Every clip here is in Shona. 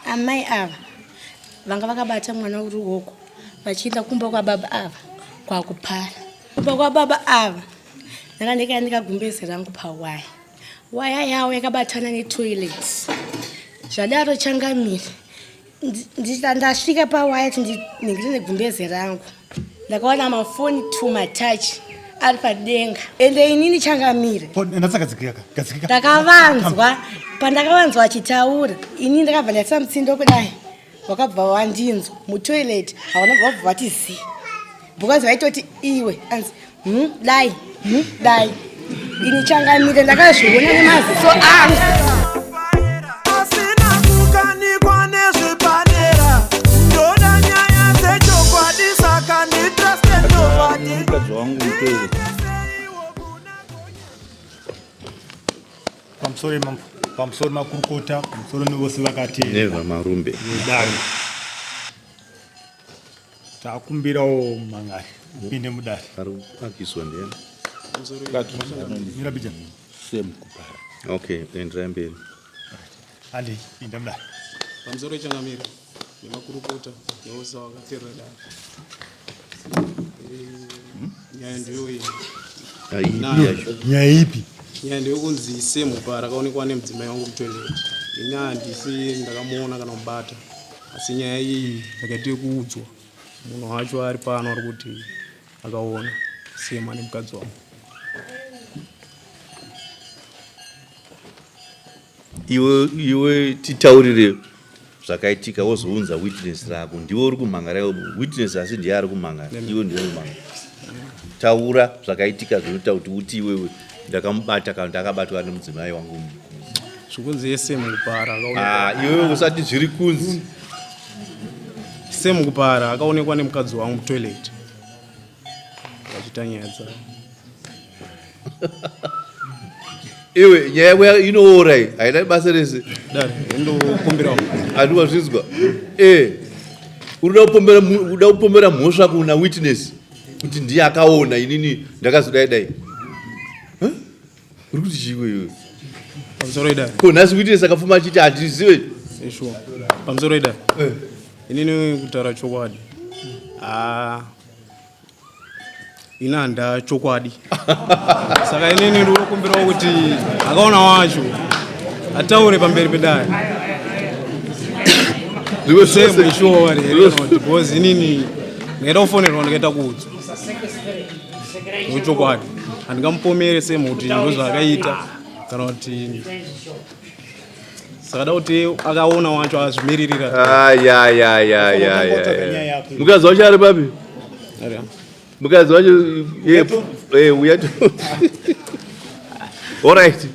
Amai ava vanga vakabata mwana ruoko vachienda kumba kwababa ava kwakupara. Kumba kwababa ava ndanga ndikayanika gumbeze rangu pawaya. Waya yawo yakabatana netoilet. Zvadaro changamire ndasvika pawaya kuti ndiningire negumbeze rangu ndakaona mafoni two matachi ari padenga ende inini changamire ndakavanzwa pandakavanzwa achitaura inini ndakabva ndaisa mutsindo kudai wakabva wandinzwa mutoilet havana vabva vati zii because vaitoti iwe anzi hmm, dai hmm, dai ini changamire ndakazviona nemaziso angu. Mukadzi wangu mutoilet. Pamusoro mambo, pamusoro makurukota, pamusoro nevose vakati Never Marumbe. Dare. Takumbirawo mangari upinde mudare. Ari kuakiswa ndiani? Mira bija. Same kupara. Okay, enderai mberi. Handi, pinda mudare. Pamusoro ichangamire nemakurukota nevose vakateerera dare. Nyaya ndiyo iyi. Nyaya ipi? Nyaya ndeyokunzi Semupara akaonekwa nemudzimai wangu mutoilet. Ini handisi ndakamuona kana kubata. Asi nyaya iyi ndakaita yekuudzwa munhu wacho ari pano ari kuti akaona Sema nemukadzi wangu. Iwe iwe titaurire zvakaitika wozounza witness rako. Ndiwe uri kumhangara iwe witness asi ndiye ari kumhangara. Iwe ndiwe uri kumhangara. Taura zvakaitika zvinoita kuti uti iwewe ndakamubata kana ndakabatwa nemudzimai wangu. Zvikunzi yese mukupara Ah, iwewe usati zviri kunzi. Same kupara akaonekwa nemukadzi wangu mutoilet vachiita nyaya dzavo. Iwe nyaya yako inoora iyi haina basa rese. Dare ndokumbirawo. Andi wazvinzwa? Eh. Unoda kupomera unoda kupomera mhosva kuna witness kuti ndiye akaona inini ndakazodai dai. Huh? Uri kuti chii iwewe? Pamusoro idare. Ko nhasi witness akapfuma achiti handizive. Sure. Pamusoro idare. Eh. Inini kutaura chokwadi. Ah. Ini handa chokwadi. Saka inini ndinokumbirawo kuti akaona wacho ataure pamberi pedare. Same sure here because inini ndikaita kufonerwa ndikaita kuudzwa. Ndochokwadi. Handingamupomere same kuti ndozvaakaita kana kuti saka da kuti akaona wacho azvimiririra. Ayayayayaya. Mukadzi wacho ari papi? Mukadzi wacho ye eh uya to. All right.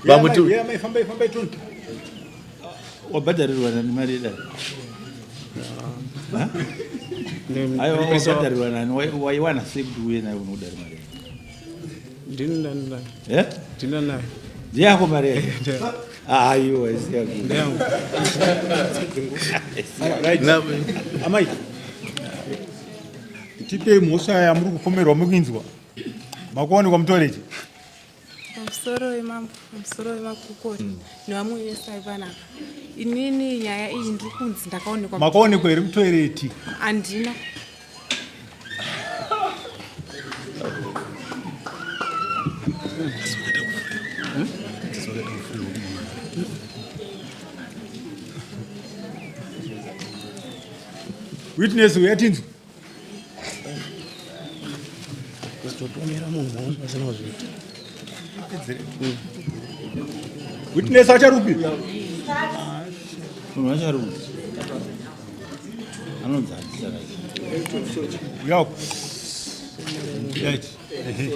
Vamutu. Yeah, mai fambai fambai tuntu. Wabhadharirwa nani mari yedare? Aiwa, wabhadharirwa nani? Waiwana sei kuti uye nayo unodare mari yacho? Ndini ndani Eh? Ndini nayo. Ndiyako mari yacho? Aiwa, isi yako. Ndeyangu. Right. Amai. Tipei mhosva yamuri kupomerwa mukuinzwa. Makuwanikwa mutoilet. Pamusoro wemambo, pamusoro wemakukota nevamwe vese vari panapa. Inini nyaya iyi ndiri kunzi ndakaonekwa. Makaonekwa here mutoireti? Handina. Witness uyatinzwa. Kuzotopomera munhu mhosva asina kuzviita. Witness acharupi? Munhu acharupi? Anonzi handisaka. Uya. Right. Ehe.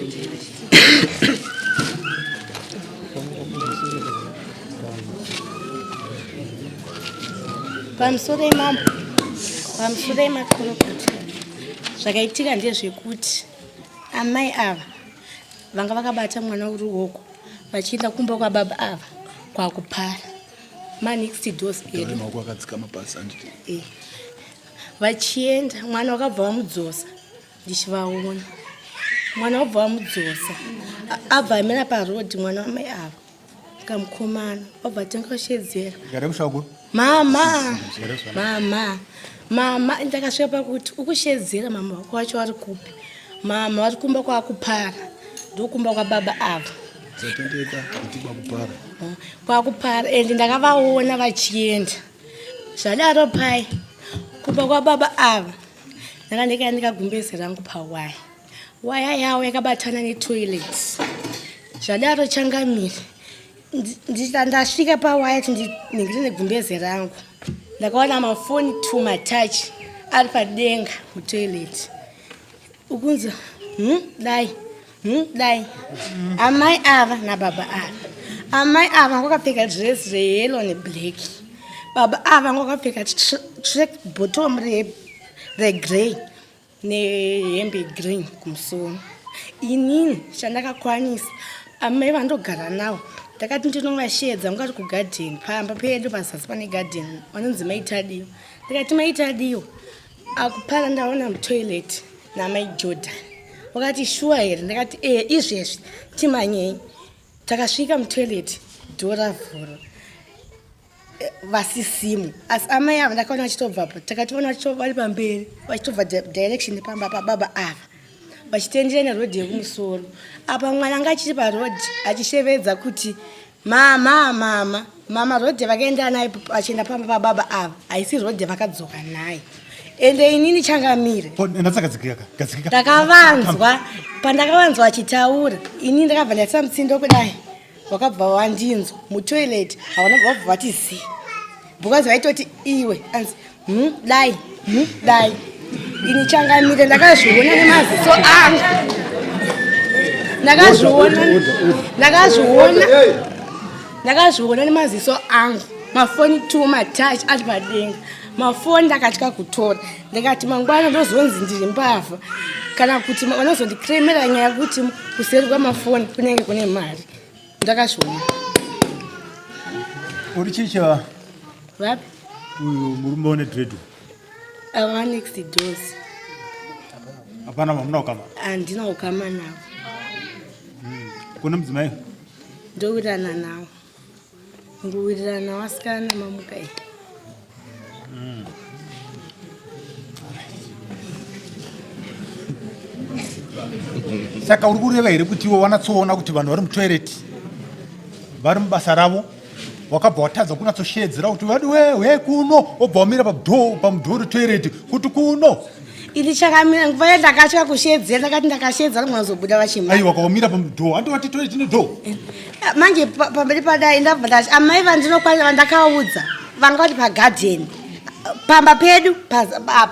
Pamusoro imambo, pamusoro imakorokota. Zvakaitika ndezvekuti amai ava vanga vakabata mwana ruoko vachienda kumba kwababa ava kwakupara manext doors edu. Maoko akadzikama pasi handiti? Eh. Vachienda mwana wakabva vamudzosa ndichivaona. Mwana wabva vamudzosa abva amira paroad mwana wamai ava. Kamukomana wabva atanga kushedzera. Mama, mama, mama, ndakasvika pakuti ukushedzera mama wako wacho vari kupi? Mama vari kumba kwakupara. Ndokumba kwababa ava. Kwakupara and ndakavaona vachienda. Zvadaro pai kumba kwababa ava ndanga ndikayanika gumbeze rangu pawaya. Waya yawo yakabatana netoilet. Zvadaro changamire ndasvika pawaya kuti ndiningire negumbeze rangu ndakaona mafoni two matouch ari padenga mutoilet ukunzi dai dai amai ava nababa ava amai ava ngwakapfeka dress reyellow neblack baba ava ngwakapfeka track bottom regrey nehembe green kumusoro inini chandakakwanisa amai vandogara navo ndakati ndinovasheedza mukati kugadheni pamba pedu pazasi pane gadheni vanonzi maitadiwa ndikati maitadiwa akupara ndaona mutoilet namai jordan vakati shuwa here ndakati ee izvezvi timanyei takasvika mutoilet dhoo ravhurwa vasisimo asi amai ava ndakaona vachitobvapo takatoona vari pamberi vachitobva direction pamba pababa ava vachitendera neroad yekumusoro apa mwana anga achiri paroad achishevedza kuti mama mama mama road yavakaenda nayo vachienda pamba pababa ava haisi road yavakadzoka nayo ende inini changamire ndakavanzwa pandakavanzwa achitaura inini ndakabva ndaisa mutsindo kudai Wakabva wandinzwa mutoilet havana vabva vati zii because vaitoti iwe anzi dai dai ini changamire ndakazviona nemaziso angu ndakazviona ndakazviona ndakazviona nemaziso angu mafoni two matouch ari padenga mafoni ndakatya kutora ndikati mangwana ndozonzi ndiri mbavha kana kuti vanozondikremera nyaya yekuti kuseri kwamafoni kunenge kune mari ndakazviona uri chii chava vapi uyu murume une dread ava next doors hapana mamuna ukama handina ukama navo kune mudzimai ndowirirana navo Ngowirirana wasikana mamuka iyi. Saka uri kureva here kuti iwe wanatsoona kuti vanhu vari mutoilet vari mubasa ravo wakabva watadza kunatsosheedzera kuti vadi we we kuno wobva wamira pamudhoo retoilet kuti kuno Ini chakamira nguva yandakatya kusheedzera ndakati ndakasheedza vanogona kuzobuda vachimhanya. Aiwa kwaumira pamudhoo handi wati toilet ine dhoo. Ah, manje pamberi padai ndabva ndati amai vandinokwanisa vandakaudza vanga vati pagadheni pamba pedu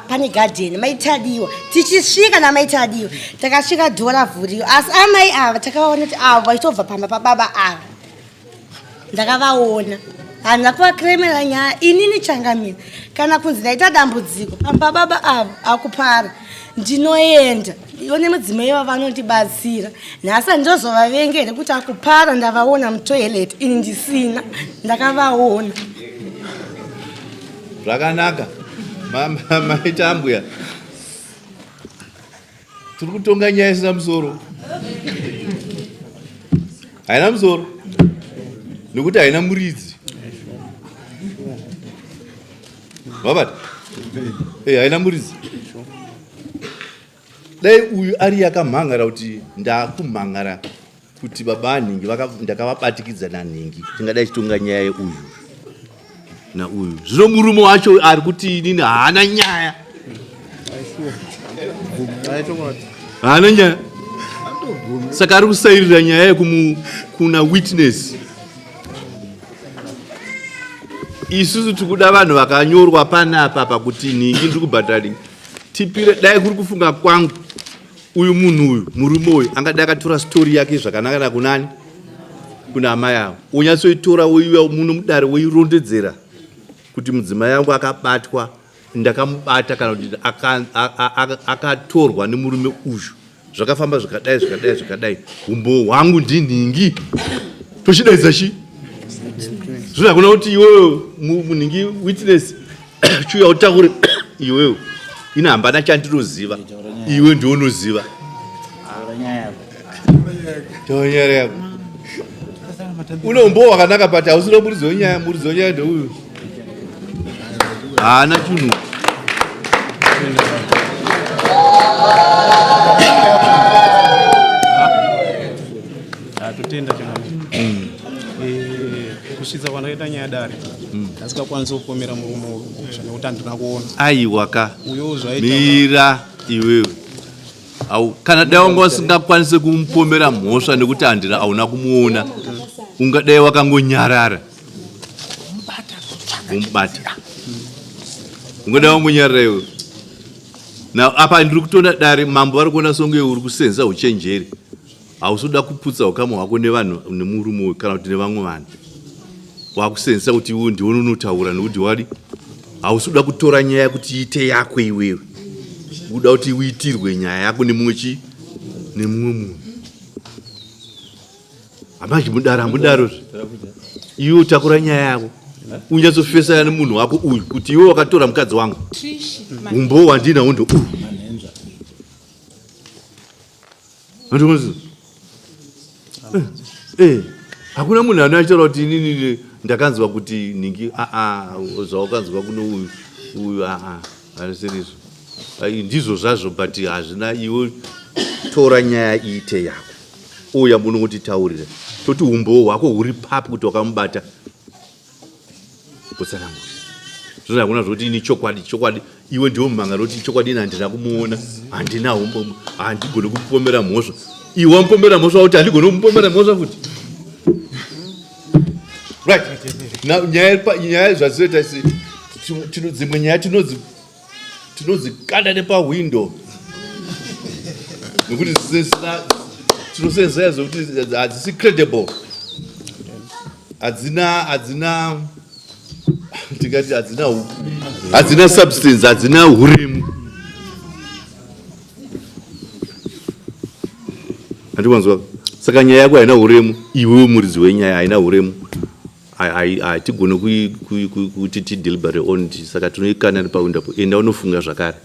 pane gadheni maitadiwa tichisvika namaitadiwa takasvika dhoo ravhuriwa asi amai ava takavaona kuti avo vachitobva pamba pababa ava ndakavaona handina kuvakremera nyaya inini changamira kana kunzi ndaita dambudziko pamba baba avo akupara ndinoenda ivo nemudzimai vavo vanondibatsira nhasi handizovavenga here kuti akupara ndavaona mutoilet ini ndisina ndakavaona zvakanaka maita ambuya tiri kutonga nyaya isina musoro haina musoro nekuti haina muridzi vabata eh, haina muridzi dai uyu ari yakamhangara kuti ndakumhangara kuti baba anhingi ndakavabatikidza nanhingi tingadai chitonga nyaya yeuyu nauyu zvino murume wacho ari kuti inini haana nyaya haana nyaya saka ari kusairira nyaya yekumukuna witness isusu tiri kuda vanhu vakanyorwa panapa pakuti nhingi ndiri kubhadhari tipire dai kuri kufunga kwangu Uyu munhu uyu murume uyu angadai akatora story yake zvakanaka kunani kuna amai avo wonyatsoitora woiuya muno mudare woirondedzera kuti mudzimai yangu akabatwa ndakamubata kana kuti akatorwa nemurume uyu zvakafamba zvakadai zvakadai zvakadai umbowo hwangu ndinhingi tochidaidza chi zvino hakuna kuti iwewe munhingi witness chiuya utaure iwewe ini hambana chandinoziva iwe ndiunoziva taura nyaya yako. Une umbowo hwakanaka but hausina muridzi wenyaya, muridzi wenyaya ndeuyu. Haana chinhu. Totenda changamire. Eh, kusvitsa kwandakaita nyaya dare ndasikakwanisi kupomera murume uyu mhosva nekuti handina kuona. Aiwa ka. Uyo zvaita Mira iwewe. Au kana dai wanga usingakwanise kumupomera mhosva nekuti handina hauna kumuona ungadai wakangonyarara womubata ungadai wangonyarara iwe na apa ndiri kutoona dare mambo vari kuona songe uri kusenza uchenjeri hausi kuda kuputsa ukama hwako nevanhu nemurume uyu kana kuti nevamwe vanhu wakusenzesa kuti iwe ndiwe unotaura nekuti wadi hausi kuda kutora nyaya kuti iite yako iwewe uda kuti uitirwe nyaya yako nemumwe chi nemumwe munhu hamaji mudaro hamudaro zve iwe utakura nyaya yako unyatsofesana nemunhu wako uyu kuti iwe wakatora mukadzi wangu umbowo wandinawo ndo uyu Eh, eh, hakuna munhu anoachitaura kuti inini ndakanzwa kuti nhingi aa zvawakanzwa kuno uyu uyu aa hazvisirizvo ndizvo zvazvo but hazvina iwe tora nyaya iite yako ouya muno kutitaurira toti umbowo hwako huri papi kuti wakamubata kutsanangura zvino hakuna zvekuti ini chokwadi chokwadi iwe ndiwe mumhangano kuti chokwadi ini handina kumuona handina humbomo handigone kumupomera mhosva iwe wamupomera mhosva kuti handigone kumupomera mhosva futi right now nyaya nyaya zvazinoita dzimwe nyaya tinodzi tinodzikanda nepahwindo nekuti dzisina tinosenzera zvekuti hadzisi credible hadzina hadzina ndingati hadzina hadzina substance hadzina huremu handiwanzwa saka nyaya yako haina huremu iwewe muridzi wenyaya haina huremu hatigone kuti tideliberate on saka tinoikana nepawindopo enda unofunga zvakare.